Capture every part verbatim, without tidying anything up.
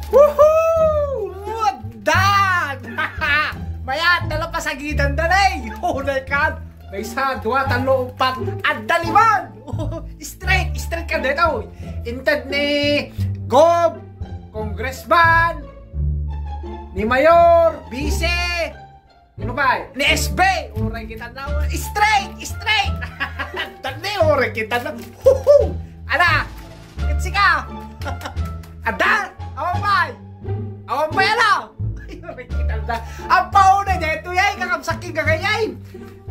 Woohoo! Done! Mayat na lang pasagidan da, nay! Oh my God! May isa, dua, talo, upat, adda liman! Straight! Straight ka dito! Inted ni Gob, Congressman, ni Mayor, Vice, ano ba? Ni S B! Uray kita na! Straight! Straight! Dali, uray kita na! Huhu! Ala! Kitsi ka! Ada! Awan pa'y! Awan pa'y ala! Uray kita na! Ang pauna, dito yay! Kakabsak yung gagayay!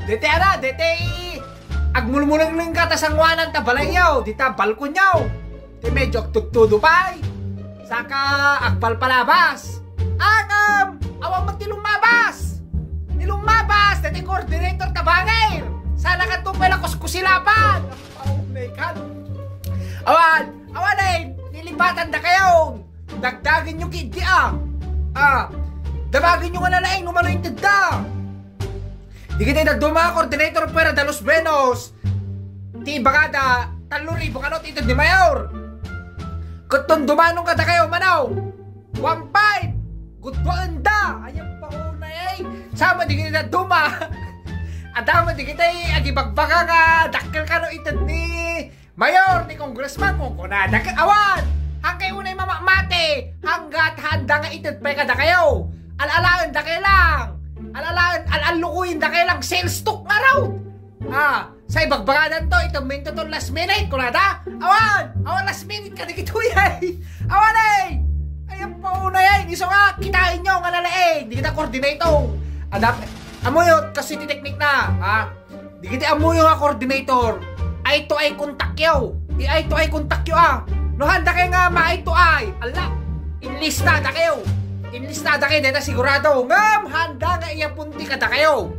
Dito ala! Dito agmulmulenglengan ta sanguanan ta balayyo, dita balkonyo. Ti medyo agtudtudo pay. Saka agpalpalabas. Agam, awan met ti lumabas. Ti lumabas, deti coordinator ta bangir. Sana kadto pay la kuskusilapan. Oh my God. Awan, awan ay, nilibatan da kayo. Dagdagen nyo kidi ah. Ah, dabagen nyo nga nalaing, umano yung tedda. Digiti dadduma a coordinator pwera da Los Buenos. Ti ibagada, tallo ribu kano ti ited ni Mayor. Ket ton dumanon kadakayo, manaw. One five. Gudwaen da. Ayan pa unay. Sama digiti dadduma. Adama digiti agibagbaga nga dakkel kano ited ni Mayor, ni Congressman, kunkunada ket awan! Hangkay unay mamamati, hanggat handa nga ited pay kadakayo. Al-alaen da kay lang. Al-alaen, al-allukuyen da kay lang. Sales talk nga raw. Ah, sa ibagbagadan to, ited minto to last minute, kunada? Awan! Awan last minute ka, di kitoy ay! Awan ay! Ayan pa unay ay! Iso nga, kitain nyo nga nalaing, di kita coordinator. Adap, amuyot, kasi ti technique na, ha? Digiti ammoyo nga coordinator, eye to eye contact yo. I-eye to eye contact yo, ah. No handa kay nga ma-eye to eye, ala, inlistada kayo. Inlistada kayo, deta sigurado. Ngem handa nga iyapunti kadakayo.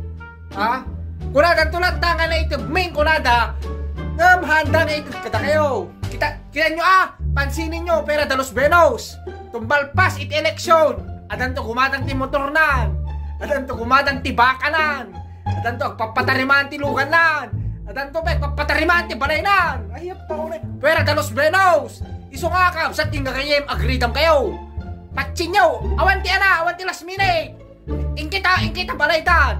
Ha? Kunada, tulad ta nga naitibmin, kunada, ngem handa nga itib kadakayo. Kita, kita nyo, ah, pansinin nyo, pera da Los Buenos. Tumbalpas iti eleksyon. Adanto gumatang ti motornan. Adanto gumatang ti bakanan. Adanto agpapatariman ti lugannan. Adanto pay agpapatariman ti balaynan. Ay, paure. Pera da Los Buenos. Iso nga, kabsat, ti nga kayem, agridam kayo. Patsin nyo. Awan ti ana, awan ti last minute. Inkita, inkita balaydan.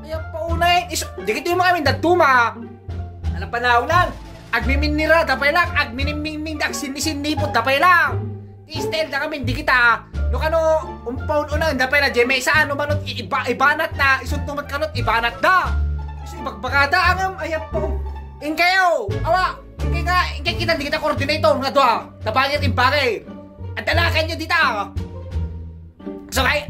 Ay, paunay. Iso, di kito yung mga mindagtuma. Alam pa na, ulan. Agmiminira, da pay lang. Agminimingming, agsinni-sinnipot, da pay lang. Ti style da kami, di kita, no kano, umpawn-unan, da pay na, Jemesa, ano manot, iba, ibanat na, isuntumat kanot, ibanat da. Isu ibagbagada, angam, ayap po. Ingkayo, awa, ingkay nga, ingkay kita, di kita coordinator, nga dua, tabagir, imbagir. At alakan nyo dita. So, ay,